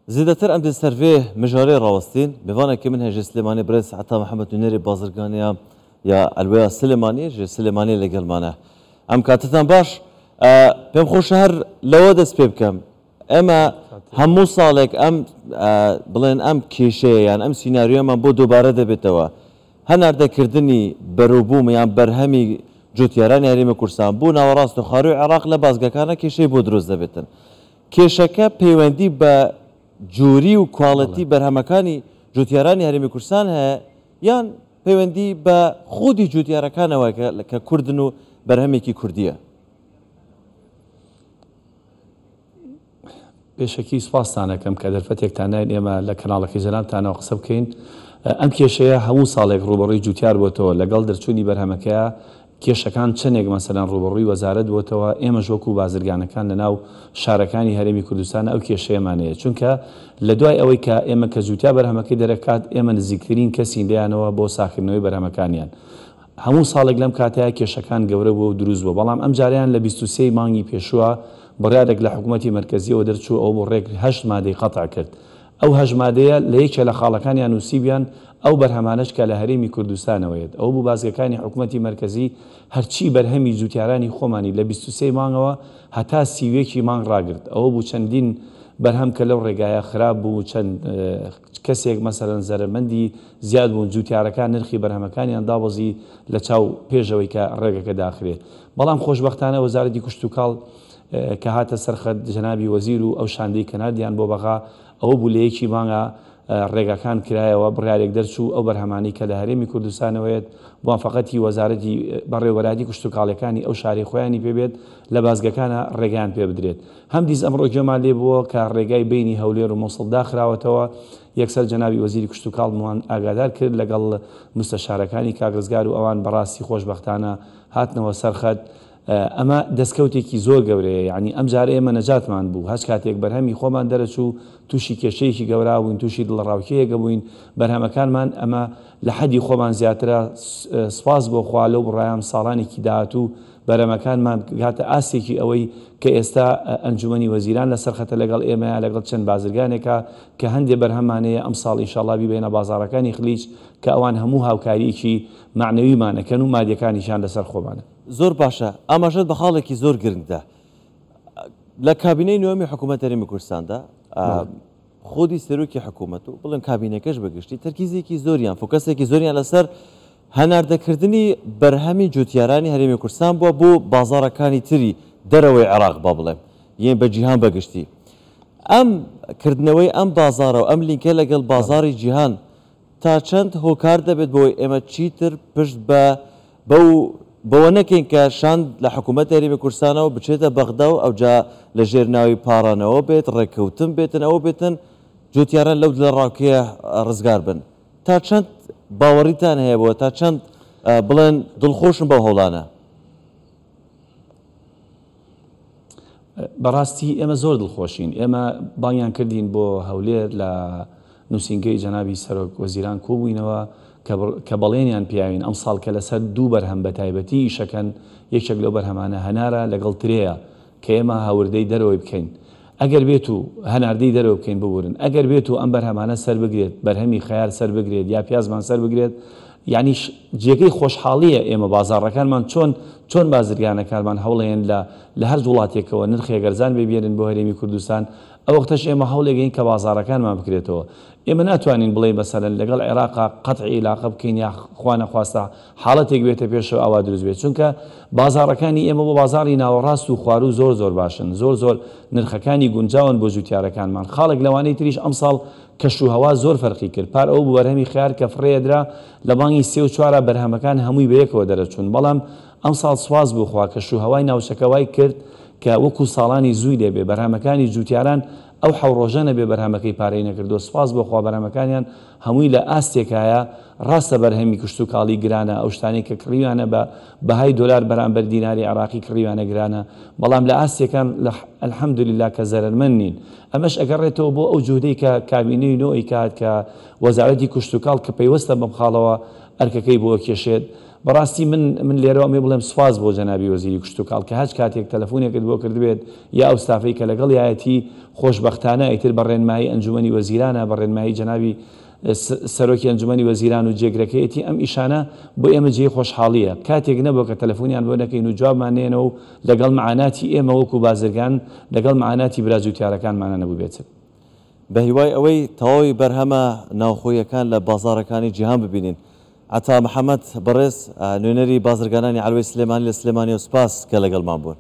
Zêdetir em dê ser vê mijarê rawestîn. Mêvanekê min heye ji Silêmaniyê birêz Eta Mihemed Nûnerê Bazirganiya ya Elweya Silêmaniyê ji Silêmaniyê li gel me ne. Em katetan baş. Pêm xweş e her lewe dest pê bikim. Ême hemû salek em bilên em kêşeyê yan em sînaryoya me bo dubare debêtewe. Henardekirdinî berûbûm yan berhemî cotyaranê Herêmê Kurdistan bo nawerast û xarû Iraq li bazgekana kêşeyê bo dirust debêtin. Kêşeke pêwendî بە جۆری و کواڵێتی بەرهەمەکانی جوتیارانی هەرێمی کوردستان هەیە یان پەیوەندی بە خودی جوتیارەکانەوە کە کوردن و بەرهەمێکی کوردیە؟ پێشەکی سوپاستان ئەکەم کە دەرفەتێکتان ناین ئێمە لە کەناڵەکەی جەنابتانەوە قسە بکەین. ئەم کێشەیە هەموو ساڵێک ڕووبەڕووی جوتیار بۆتەوە لەگەڵ دەرچوونی بەرهەمەکەیا کێشەکان چەنێک مەسەلەن ڕووبەڕووی وەزارەت بۆتەوە، ئێمەش وەکو بازرگانەکان لەناو شارەکانی هەرێمی کوردستان ئەو کێشەیەمان هەیە، چونکە لەدوای ئەوەی کە ئێمە کە جوتیا بەرهەمەکەی دەرەکات ئێمە نزیکترین کەسین لێیانەوە بۆ ساغکردنەوەی بەرهەمەکانیان. هەموو ساڵێک لەم کاتەیا کێشەکان گەورە بووە و دروست بووە، بەڵام ئەمجارەیان لە 23 ی مانگی پێشووە بڕیارێک لە حکومەتی مەرکەزییەوە دەرچوو ئەوە بوو ڕێک هەشت مادەی قەتع کرد. ئەو هەشت مادەیە لە یەکێ لە خاڵەکانیان نووسیبیان ئەو بەرهەمانەش کە لە هەرێمی کوردستانەوە یەت ئەوە بوو بازگەکانی حکومەتی مەرکەزی هەرچی بەرهەمی جوتیارانی خۆمانی لە 23 مانگەوە هەتا 31 ی مانگ ڕاگرت ئەوە بوو چەندین بەرهەم کە لەو ڕێگایە خراپ بوو چەند کەسێک مەسەلەن زەرەرمەندی زیاد بوون جوتیارەکان نرخی بەرهەمەکانیان دابەزی لە چاو پێش ئەوەی کە ڕێگەکە داخرێ بەڵام خۆشبەختانە وەزارەتی کشتوکاڵ کە هاتە سەر خەت جەنابی وەزیر و ئەو شاندەی کە ناردیان بۆ بەغا ئەوە بوو لە یەکی مانگا ڕێگاکان کرایەوە بڕیارێک دەرچوو ئەو بەرهەمانەی کە لە هەرێمی کوردستانەوە یەت موافەقەتی وەزارەتی بەڕێوەبەرایەتی کشتوکاڵیەکانی ئەو شارەی خۆیانی پێ بێت لە بازگەکانا ڕێگایان پێ بدرێت هەمدیس ئەمڕۆ گوێمان لێ بووە کە ڕێگای بەینی هەولێر و موسڵ داخراوەتەوە یەکسەر جەنابی وەزیری کشتوکاڵمان ئاگادار کرد لەگەڵ مستەشارەکانی کاک ڕزگار و ئەوان بەڕاستی خۆشبەختانە هاتنەوە سەر خەت ئەمە دەستکەوتێکی زۆر گەورەیە، یەعنی ئەمجارە ئێمە نەجاتمان بوو، هەچ کاتێک بەرهەمی خۆمان دەرەچوو تووشی کێشەیەکی گەورا بووین، تووشی دڵەڕاوکێیەک ئەبووین، بەرهەمەکانمان ئەمە لە حەدی خۆمان زیاترە، سوپاس بۆ خوا لەو بڕوایەم ساڵانێکی داهاتوو بەرهەمەکانمان بگاتە ئاستێکی ئەوەی کە ئێستا ئەنجومەنی وەزیران لەسەر خەتە لەگەڵ ئێمەیە، لەگەڵ چەند بازرگانێکە کە هەندێ بەرهەممان هەیە ئەمساڵ ئینشاڵڵا بیبەینە بازاڕەکانی خلیج کە ئەوان هەموو هاوکارییەکی مەعنەویمان ئەکەن و مادیەکانیشیان لەسەر خۆمانە. زۆر باشە، ئاماژەت بە خاڵێکی زۆر گرنگ دا. لە کابینەی نۆیەمی حکوومەت هەرێمی کوردستاندا خودی سەرۆکی حکوومەت و بڵێم کابینەکەش بەگشتی تەرکیزێکی زۆریان فۆکەسێکی زۆریان لەسەر هەناردەکردنی بەرهەمی جوتیارانی هەرێمی کوردستان بووە بۆ بازاڕەکانی تری دەرەوەی عێراق با بڵێم یان بە جیهان بەگشتی ئەم کردنەوەی ئەم بازاڕە و ئەم لینکە لەگەڵ بازاڕی جیهان تا چەند هۆکار دەبێت بۆی ئێمە چیتر پشت بە بەو بەوە نەکەین کە شاند لە حکوومەتی هەرێمی کوردستانەوە بچێتە بەغدا و ئەوجا لە ژێر ناوی پاڕانەوە بێت، ڕێککەوتن بێتن، ئەوە بێتن جوتیاران لەو دڵەڕاوکێیە ڕزگار بن. تا چەند باوەڕیتان هەیە بۆ تا چەند بڵێن دڵخۆشن بەو هەوڵانە؟ بەڕاستی ئێمە زۆر دڵخۆشین. ئێمە بانگیان کردین بۆ هەولێر لە نووسینگەی جەنابی سەرۆک وەزیران کۆبووینەوە کە بەڵێنیان پیاوین ئەمساڵ کە لەسەر دوو بەرهەم بەتایبەتی ئیشەکەن یەکێک لەو بەرهەمانە هەنارە لەگەڵ ترێیە کە ئێمە هاوردەی دەرەوەی بکەین ئەگەر بێت و هەناردەی دەرەوە بکەین ببورن ئەگەر بێت و ئەم بەرهەمانە سەر بگرێت بەرهەمی خەیار سەر بگرێت یا پیازمان سەر بگرێت یانی جێگەی خۆشحاڵیە ئێمە بازاڕەکانمان چۆن چۆن بازرگانەکانمان هەوڵێن لە لە هەر وڵاتێکەوە نرخێک ئەرزان بێ بێنن بۆ هەرێمی کوردستان ئەو وەختەش ئێمە هەوڵێگەین کە بازاڕەکانمان بکرێتەوە ئێمە ناتوانین بڵێین مەسەلەن لەگەڵ عێراقا قەتعی ئیلاقە بکەین یا خوا نەخواستە حاڵەتێک بێتە پێشەوە ئاوا دروست بێت چونکە بازاڕەکانی ئێمە بۆ بازاڕی ناوەڕاست و خواروو زۆر زۆر باشن زۆر زۆر نرخەکانی گونجاون بۆ جوتیارەکانمان خاڵێک لەوانەی تریش ئەمساڵ کەش و هەوا زۆر فەرقی کرد پار ئەوە بوو بەرهەمی خیار کە فڕێدرا لە مانگی سێ و چوارا بەرهەمەکان هەمووی بەیەکەوە دەرەچوون بەڵام ئەمساڵ سواس بۆ خوا کەش و هەوای ناوچەکە وای کرد کە وەکو ساڵانی زووی لێ بێ بەرهەمەکانی جوتیاران ئەو حەو ڕۆژە نەبێ بەرهەمەکەی پارەی نەکردووە سوپاس بۆ خوا بەرهەمەکانیان هەمووی لە ئاستێکایە ڕاستە بەرهەمی کشتوکاڵی گرانە ئەو شتانەی کە کڕیویانە بە بەهای دۆلار بەرامبەر دیناری عێراقی کڕیویانە گرانە بەڵام لە ئاستێکان لە الحمدللە کە زەرەرمەند نین ئەمەش ئەگەڕێتەوە بۆ ئەو جوهدەی کە کابینەی نۆ ئەیکات کە وەزارەتی کشتوکاڵ کە پەیوەستە بەم خاڵەوە ئەرکەکەی بۆ ئەکێشێت. بەڕاستی من من لێرەوە ئەمەی بڵێم سوپاس بۆ جەنابی وەزیری کشتوکاڵ کە هەچ کاتێک تەلەفونێکت بۆ کردبێت یا ئەو ستافەی کە لەگەڵیایەتی خۆشبەختانە ئیتر بە ڕێنمایی ئەنجومەنی وەزیرانە بە ڕێنمایی جەنابی سەرۆکی ئەنجومەنی وەزیران و جێگرەکەیەتی ئەم ئیشانە بۆ ئێمە جێی خۆشحاڵییە کاتێک نەبووە کە تەلەفونیان بۆ نەکەین و جوابمان نەیەنەوە و لەگەڵ معاناتی ئێمە وەکو بازرگان لەگەڵ معاناتی برا جوتیارەکانمانە نەبووبێتن. بە هیوای ئەوەی تەواوی بەرهەمە ناوخۆییەکان لە بازاڕەکانی جیهان ببینین. عەتا محەمەد بەڕێز نوێنەری بازرگانانی عەلوەی سلێمانی لە سلێمانیەوە سوپاس کە لەگەڵمان بوون.